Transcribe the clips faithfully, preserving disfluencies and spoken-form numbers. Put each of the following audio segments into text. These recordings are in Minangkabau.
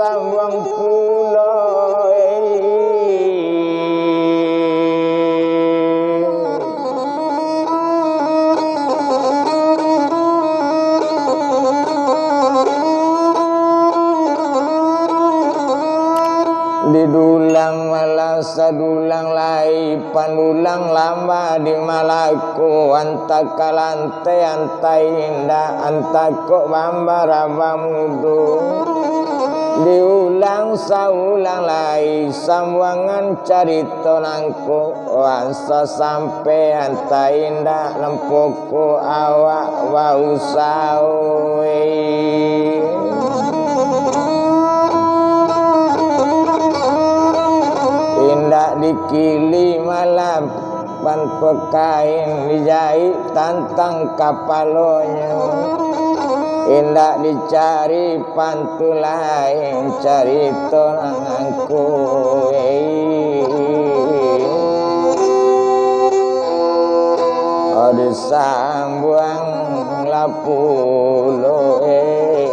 Buang pulo, eh. Didulang malah sadulang lai, pandulang lamba di Malako, antah ka lantai, antah indak, antah kok bambara bamudo. Diulang saulang lai, sambuangan carito nangko, asa sampai antah indak, nan pokok awak bausaho, eh. Indak dikili malah bantuak kain, dijahik tantang kapalonyo. Indak dicari pantun lain, carito nan angku, eh. Oh, disambuang lah pulo, eh.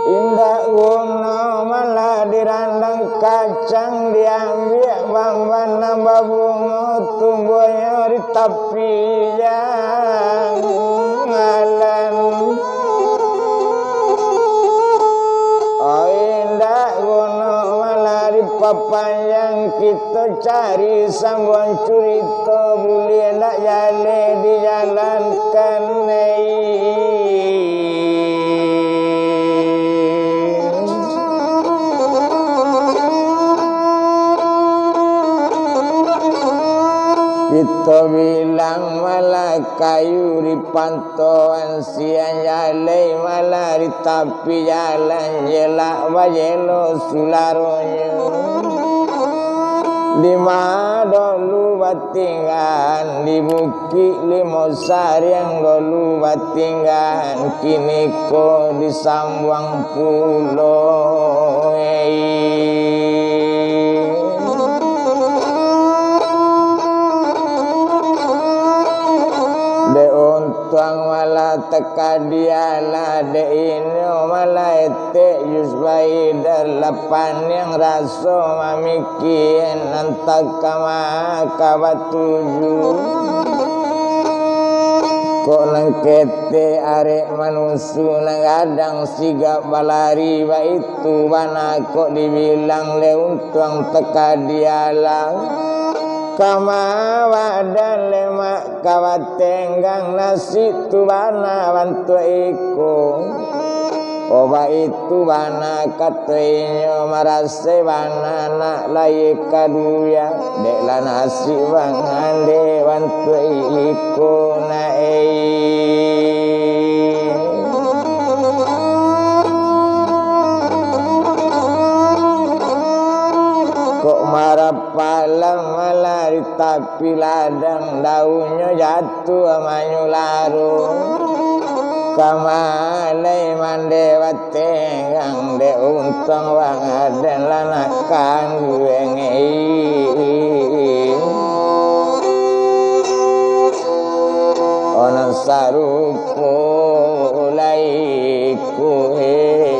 Indak guno malah dirandang kacang, diambiak bamban nan babungo, tumbuahnyo di tapi jalan. Oh, indak guno malah dipapanjang, kito cari sambuang curito, buliah ndak jaleh dijalankan, eh. Kito bilang malah kayu di pantoan, siang jaleh malah di tapi jalan, jelak bajelo sularonyo. Di ma dolu batinggaan, di Bukik Limo Sariang dolu batinggaan, kini ko di Sambuang pulo, eh. Dek untuang malah takadialah, dek inyo malah etek jus baidar, lah paniang raso mamikian, antah kama ka batuju. Kok nan ketek arek manusu, nan gadang sigap balari, baitu bana kok dibilang dek untuang takadialah. Kama badan lemak ka batenggang, nasib tu bana bantuak iko. Oh, baitu bana kato inyo, marasai bana nak layie ka duya, dek lah nasib bangande bantuak iko nak, eh. Kok marah palang malah di tapi ladang, daunnyo jatuah manyularo. Kama lai mande batenggang, dek untuang bang aden lah nak kangguang. Onang sarupo lai ku, eh.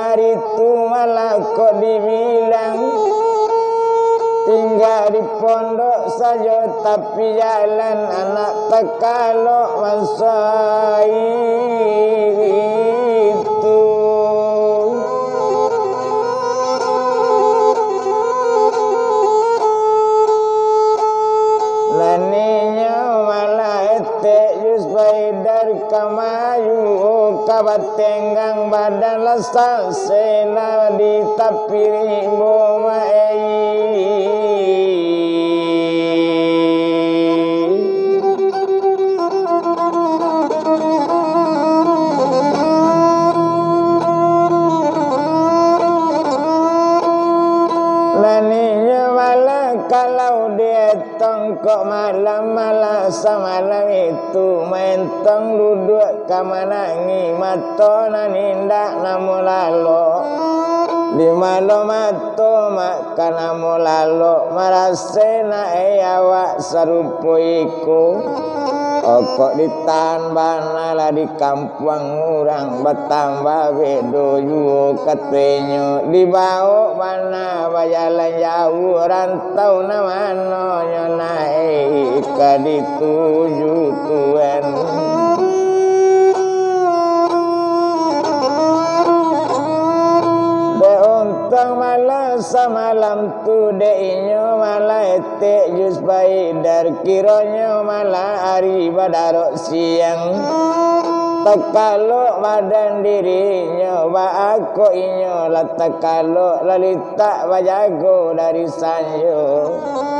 Ari tu malah kok dibilang, tingga di pondok sajo, tapi jalan anak takalok masa itu. Nan inyo malah etek jus baidar ka maju, ka batenggang badan lah sasela di tapi rimbo ma-, ei. Nan inyo malah kalau dietong kok malam, malah samalam itu maentong duduak ka manangih, mato nan indak namo lalok. Di malo mato mak ka namo lalok, marasai nak ai awak sarupo iko. Okok ditahan bana lah di kampuang urang, batambah bedo juo katonyo. Dibawok bana bajalan jauah, rantau nan manonyo naik ka dituju tuan. Dek untuang malah samalam tu, dek inyo malah etek jus baidar, kironyo malah ari badarok siang. Takalok badan dirinyo, baa kok inyo lah takalok, lah litak bajago dari sanjo.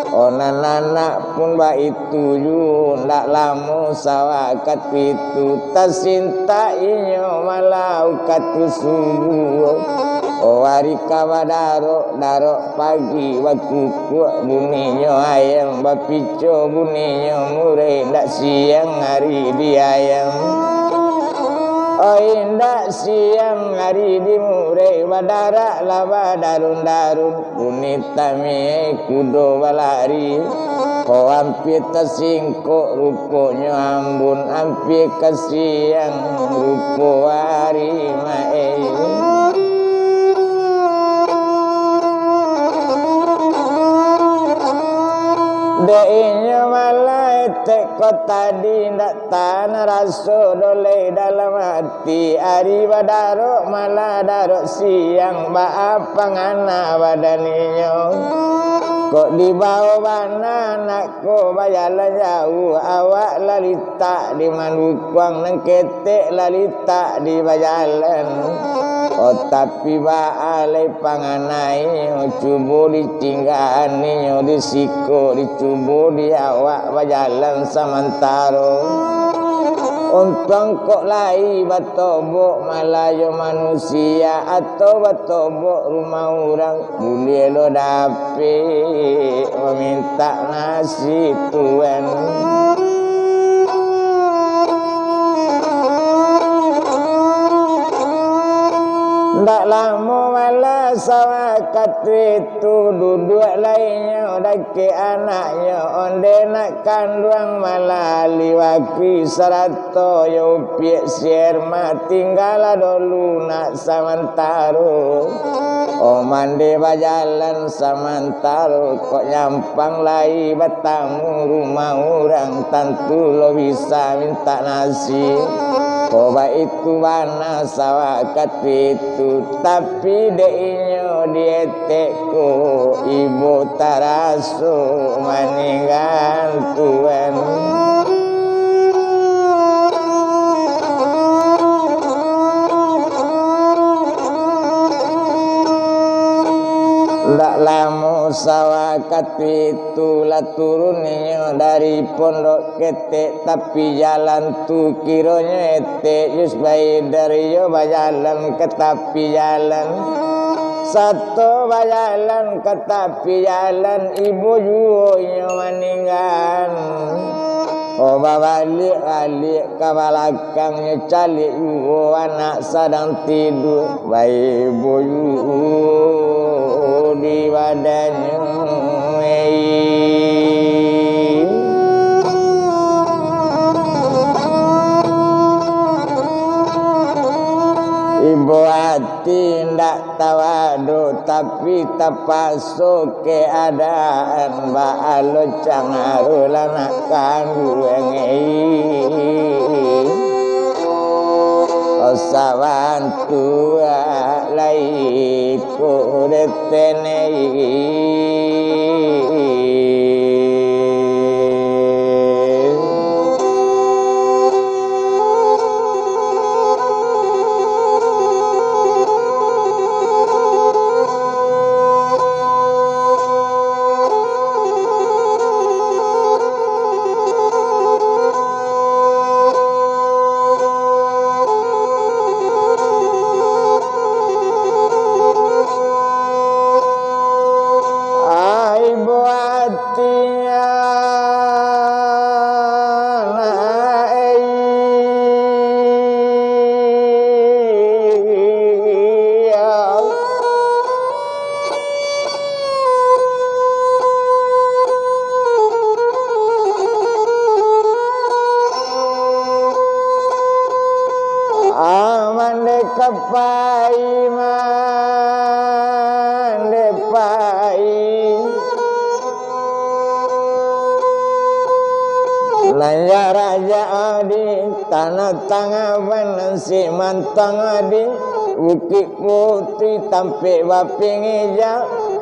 Oh, nan anak pun baitu juo, ndak lamo sawakatu itu, tasintak inyo malah ukatu subuah. Oh, ari ka badarok, darok pagi, bakukuak buninyo ayam, bapico buninyo murai, ndak siang ari di ayam. Oi, ndak siang ari di murai, badarak lah badarun-darun, bunyi tamiai kudo balari. Ko ampia tasingkok ruponyo ambun, ampia ka siang rupo ari ma-, ei. Dek inyo malah etek ko tadi, ndak tahan raso dolai dalam ati. Ari badarok malah darok siang, baa pangana badan inyo. Kok dibawok bana nak ko bajalan jauah, awak lah litak di mandukuang, nan ketek lah litak di bajalan. Oh, tapi baa lai panganainyo, cubo ditinggaan inyo di siko, dicubo di awak bajalan samantaro. Untuang kok lai batobok malah jo manusia, atau batobok rumah urang, buliah lo dapek mamintak nasi tuan. Ndak lamo malah sawakatu itu, duduak lai inyo dakek anaknyo, onde nak kanduang malah liwakui sarato jo upiak si Erma, tinggalah dolu nak samantaro. Oh, mande bajalan samantaro, kok nyampang lai batamu rumah urang, tantu lo bisa mintak nasi. Ko baitu bana sawakatu itu, tapi dek inyo dietek ko, ibo taraso maninggan tuan. Ndak lamo sawakatu itu lah turun inyo dari pondok ketek tapi jalan tu, kironyo etek jus baidar iyo bajalan ka tapi jalan. Sato bajalan ka tapi jalan, ibo juo inyo maninggan. Oh, babaliak-baliak ka balakang, nyo caliak juo anak sadang tidua, baibo juo di badannyo. Ibo ati ndak Tawadu tapi tapaso keadaan, baa lo cangaro lah nak kanduang, sabantuak lai ko detenei. Ai buatian, ai. Aman dek kapai, man dek pai. Nan jarak-jarak di tanah tangah, nan simantang di Bukik Putih, tampek bapingija,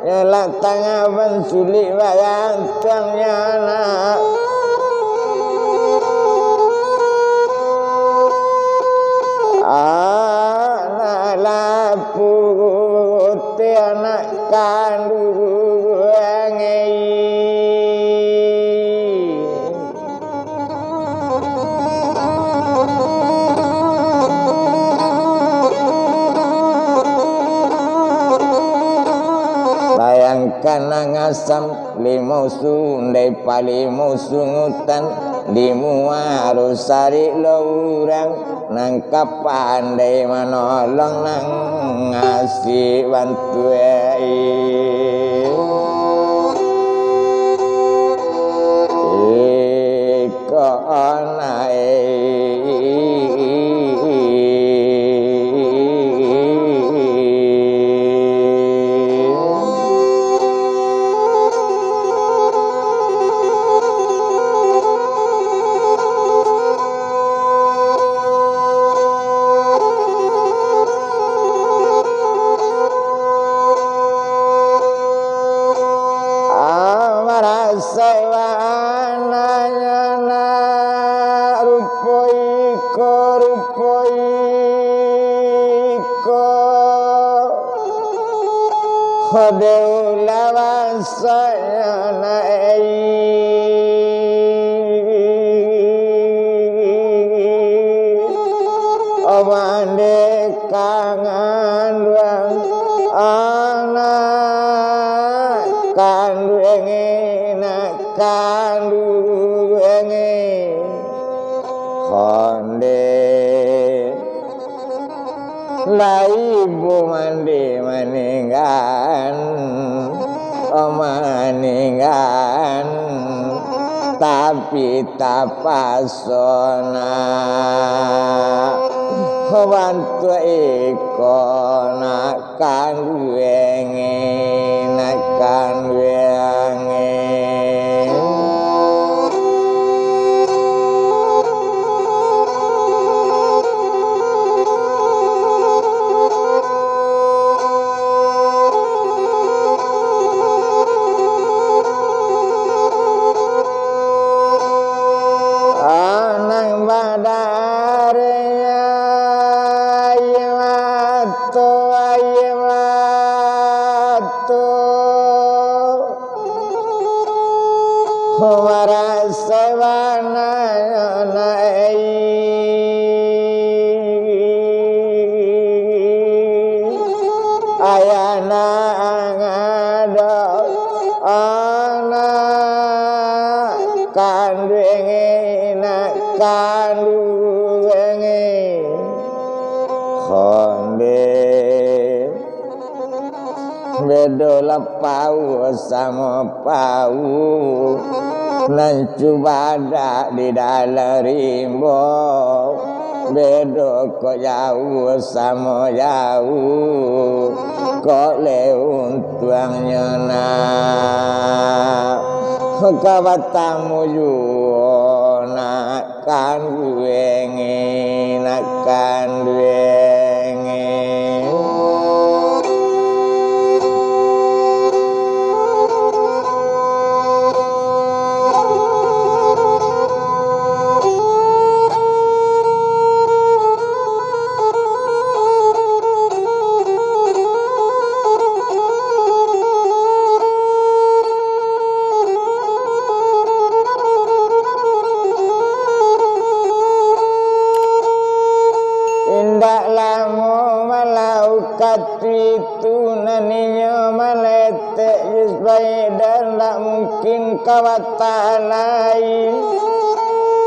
jalan tangah bansulik bagantuang nyo nak. Anak lapuak teh anak kanduang, bayangkan nan asam limo sundai, palimo sungutan, di muaro sarik lo urang. Nan ka pandai manolong, nan ngasih bantuak. Iko anai. Amarasai bana nyo nak rupo iko, rupo iko. Kode ulah bansa nyo nak ai. Omande kanganduang, anak kanduang, nak kanduang. Konde. Lai ibu mandi maninggan, maninggan, tapi tapaso nak bantuak iko nak kanduang, nak kanduang. Anang badareh, aia mato, aia mato. Marasai bana nyo nak ai. Ayah nak ado anak kanduang, nak kanduang. Konde. Bedo lah pauah samo pauah, nan cubadak di dalam rimbo. Bedo kok jauah samo jauah, kok leh untuangnyo nak ka batamu juo nak kanduangnyo, nak kanduangnyo. Indak lamo malah uka itu, nan inyo maletek Yus Baidar, ndak mungkin ka batahan lai.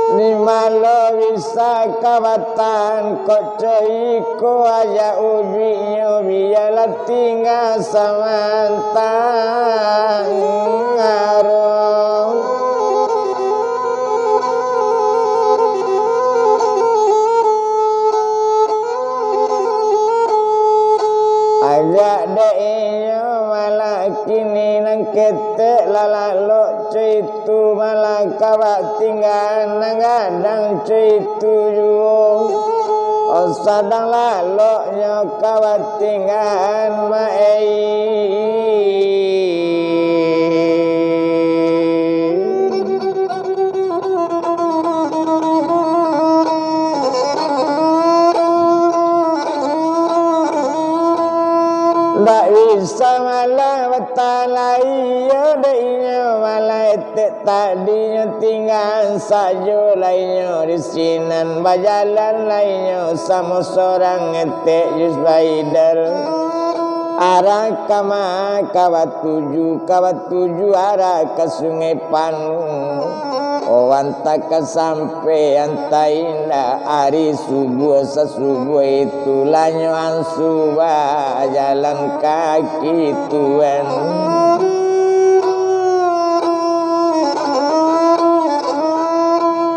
Di ma lo bisa ka batahan kok co iko, ajak ujuiknyo bialah tingga samantaro. Ajak dek inyo malah kini nan ketek lah lalok co itu, malah ka batinggaan nan gadang co itu juo. Oh, sadang laloknyo ka batinggaan, ma-, ei. Ndak bisa malah batahan lai, iyo dek inyo malah etek tadinyo tinggaan sajo, lainyo di sinan bajalan, lainyo samo sorang etek Yus Baidar. Arah ka ma ka batuju, ka batuju arah ka Sungai Panuh. Oh, antah ka sampai, antah indak, ari subuah sasubuah itu, lah nyo angsu bajalan kaki tuan.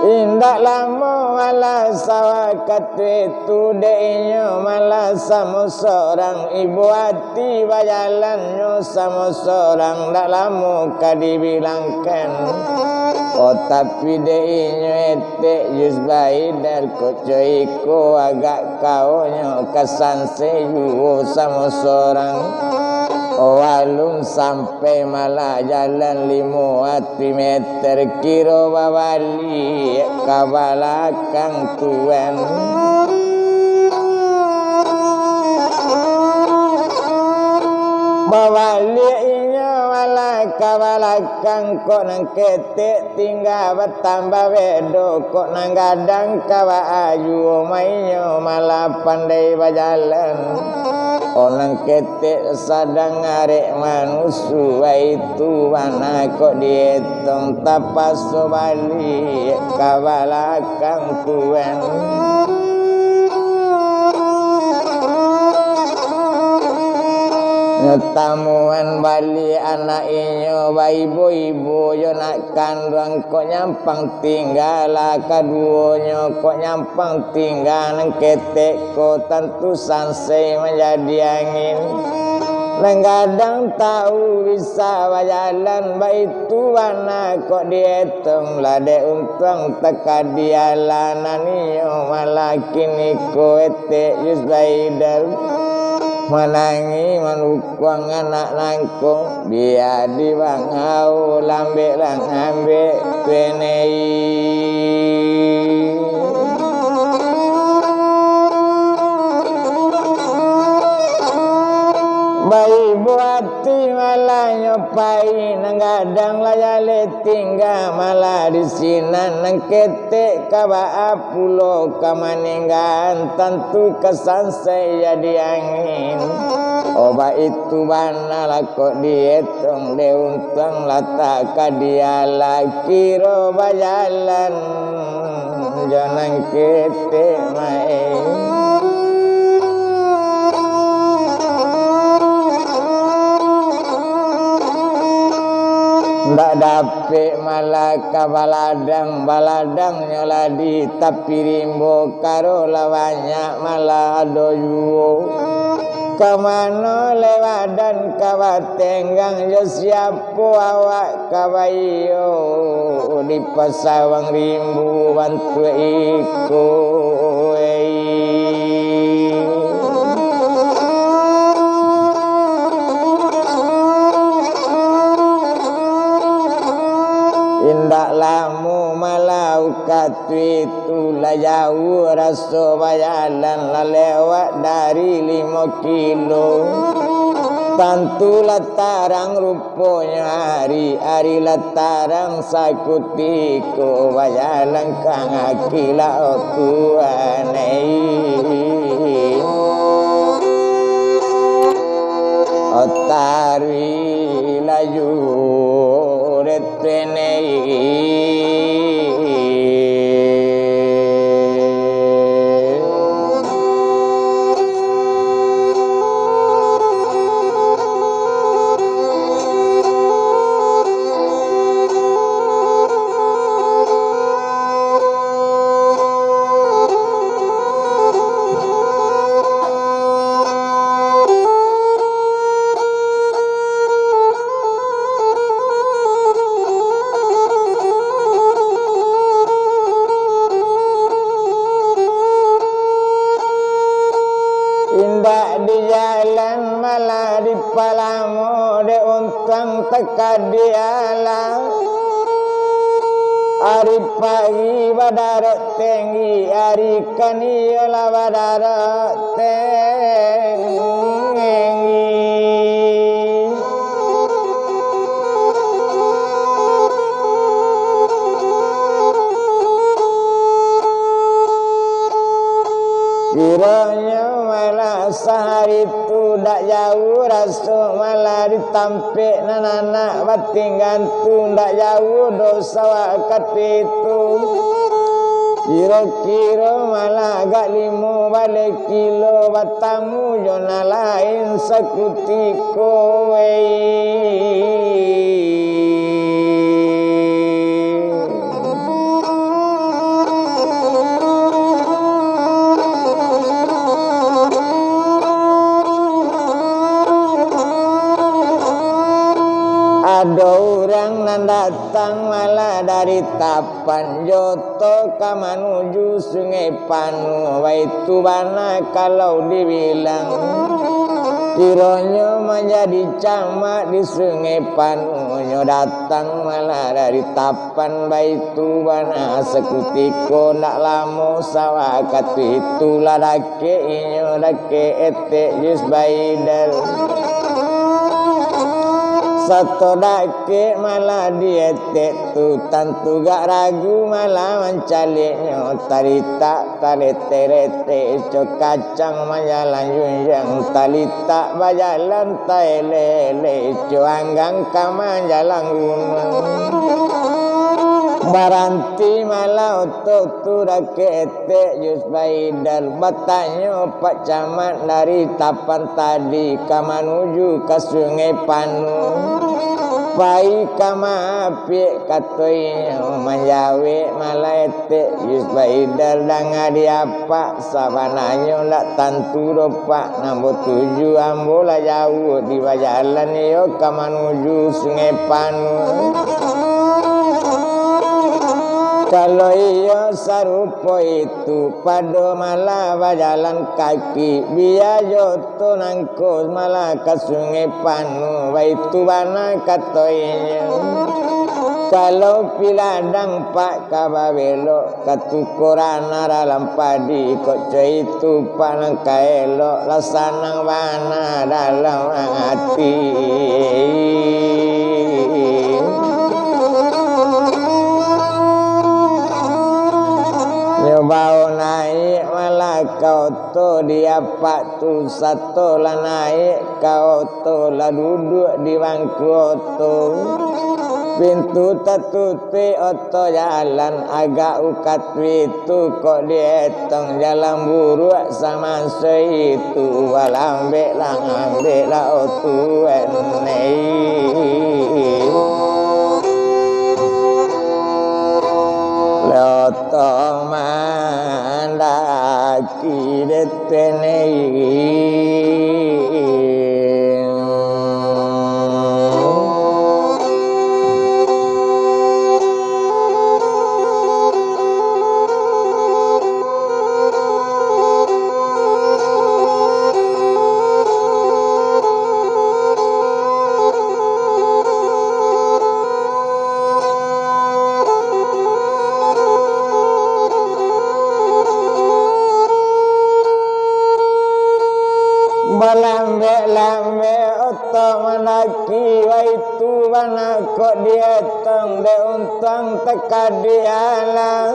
Indak lamo alah sawakatu itu, dek inyo malah samo sorang ibo ati bajalannyo samo sorang, ndak lamo ka dibilangkan. Oh, tapi dek inyo etek Yus Baidar kok co iko, agak kaonyo ka sansai juo samo sorang. Oh, alun sampai malah jalan limo ati meter, kiro babaliak ka balakang tuan. Babaliak inyo malah ka balakang, kok nan ketek tingga batambah bedo, kok nan gadang ka baa juo, ma inyo malah pandai bajalan. Oh, nan ketek sadang arek manusu, baitu bana kok dietong, tapaso baliak ka balakang tuan. Nyo tamuan baliak anak inyo baibo-ibo jo nak kanduang, kok nyampang tingga lah kaduonyo, kok nyampang tingga nan ketek ko, tantu sansai manjadi angin. Nan gadang tahu bisa bajalan, baitu bana kok dietong lah dek untuang takadialah, nan iyo malah kini ko etek Yus Baidar manangih manukuang anak nangko. Bia di bangau lambek lah ngambek tuenei. Baibo ati malah nyo pai, nan gadang lah jaleh tingga, malah di sinan nan ketek ka baa pulo ka maninggaan, tantu ka sansai jadi angin. Oh, baitu bana lah kok dietong dek untuang lah takadialah, kiro bajalan jo nan ketek mai. Dapek malah ka baladang, baladangnyo lah di tapi rimbo, karo lah banyak malah ado juo. Ka mano lewat dan ka batenggang, jo siapo awak ka baiyo, di pasawang rimbo bantuak iko. Indak lamo malah wakatu itu, lah jauah raso bajalan, lah lewat dari limo kilo. Tantu lah tarang ruponyo ari, ari lah tarang sakutiko, bajalan ka ngaki lah otuan. Otaruih laju retenei. Indak di jalan malah dipalamo dek untuang takadialah. Ari pagi badarek tenggi, ari kaniyo lah badarek tenggi. Kironyo malah sahari tu dak jauah raso malah di tampek nan anak batinggan tu, dak jauah doh sawak wakatu itu. Kiro-kiro malah agak limo baleh kilo, batamu jo nan lain sakutiko, wei. Ado urang nan datang malah dari Tapan jo oto ka manuju Sungai Panu, baitu bana kalau dibilang. Kironyo manjadi camat di Sungai Panu, nyo datang malah dari Tapan, baitu bana sakutiko, ndak lamo sawakatu itu lah dakek inyo, dakek Etek Jusbaidal. Sato dakek malah di Etek tu, tantu gak ragu malah mancaliaknyo, talitak talete-lete, co kacang manjalan junjang, talitak bajalan taele-ele, co anggang ka manjalan gunuang. Baranti malah oto tu dakek Etek Jusbaidal, batanyo Pak Camat dari Tapan tadi ka manuju ka Sungai Panu. Pai ka ma apiak, kato inyo, manjawek malah Etek Jusbaidal, danga di apak, sabananyo ndak tantu doh, Pak, nan batuju ambo lah jauah di bajalan iyo ka manuju Sungai Panu. Kalau iyo sarupo itu, pado malah bajalan kaki, bia jo oto nangko malah ka Sungai Panu, baitu bana kato inyo. Kalau piladang Pak ka babelok, katukoran arah dalam padi, kok co itu Pak nan ka elok, lah sanang bana dalam ati. Nyo bao naiak malah ka oto di apak tu, sato lah naiak ka oto, lah duduak di bangku oto. Pintu tatutuik oto jalan, agak wakatu itu kok dietong jalan buruak samaso itu, balambek lah ngambek lah oto enei. Mandaki baitu bana kok dietong dek untuang takadialah.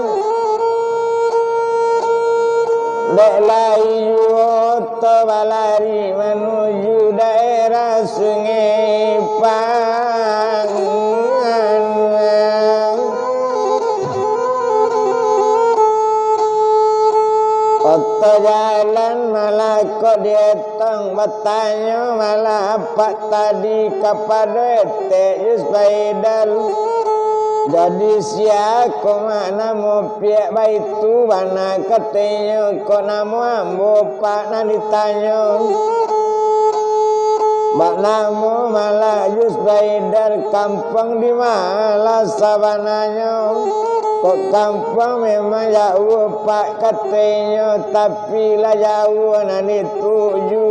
Dek lai juo oto balari manuju daerah Sungai Pangan. Oto jalan malah kok dietong, batanyo malah apak tadi kapado etek Yus Faidal. Jadi sia ko mak namo piak baitu bana katonyo, kok namo ambo pak nan ditanyo. Bak namo malah Yus Faidal, kampuang di malah sabananyo. Kok kampuang memang jauah pak katonyo, tapi lah jauah nan dituju,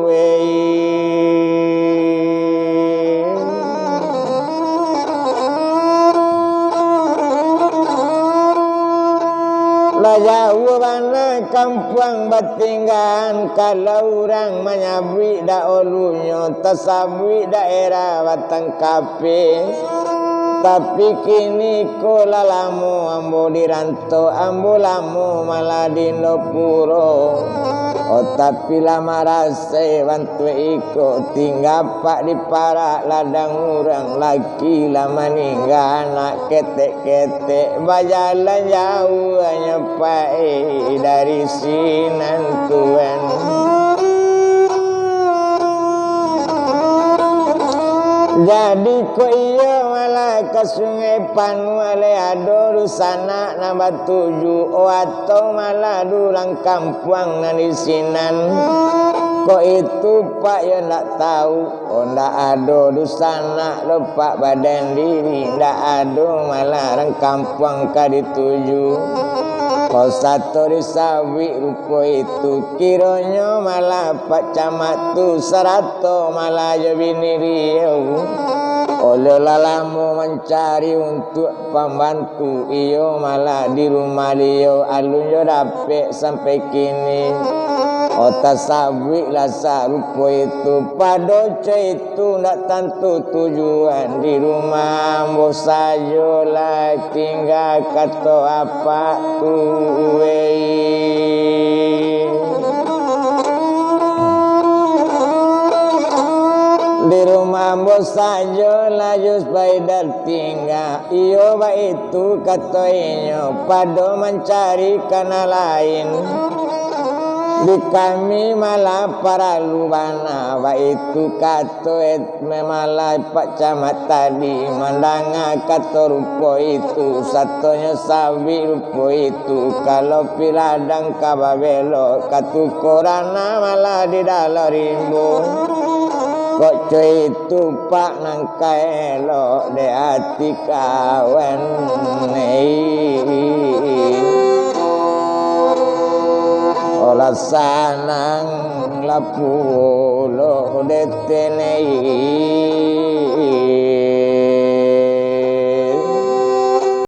wei. Lah jauah bana kampuang batinggaan, kalau urang manyabuik daulunyo, tasabuik daerah Batang Ka- Tapi kini ko lah lamo ambo di rantau, ambo lamo malah di Indopuro. Oh, tapi lah marasai bantuak iko, tingga pak di parak ladang urang, laki lah maningga, anak ketek-ketek, bajalan jauah nyo pai dari sinan tuan. Jadi ko iyo malah ka Sungai Panuah lai ado dunsanak nan batuju, oh, atau malah urang kampuang nan di sinan. Ko itu pak yo ndak tau, oh, ndak ado dunsanak lo pak, badan diri ndak ado, malah urang kampuang ka dituju. Ko sato disabuik rupo itu, kironyo malah pak camat tu sarato malah jo bini liau. Oleh lah lamo mancari untuak pambantu, iyo malah di rumah liau alun jo dapek sampai kini. Oh, tasabuik lah sarupo itu, pado co itu ndak tantu tujuan, di rumah ambo sajo lah tingga kato apak tu, wei. Di rumah ambo sajo lah Yus Faidal tingga. Iyo baitu kato inyo, pado mancari ka nan lain. Di kami malah paralu bana, baitu kato malah pak camat tadi. Mandanga kato rupo itu, satonyo sabuik rupo itu, kalau pi ladang ka babelok, ka tuko ranah malah di dalam rimbo. Kok co itu pak nan ka elok dek ati kawan, eh. Olah sanang lah pulo dek tenei.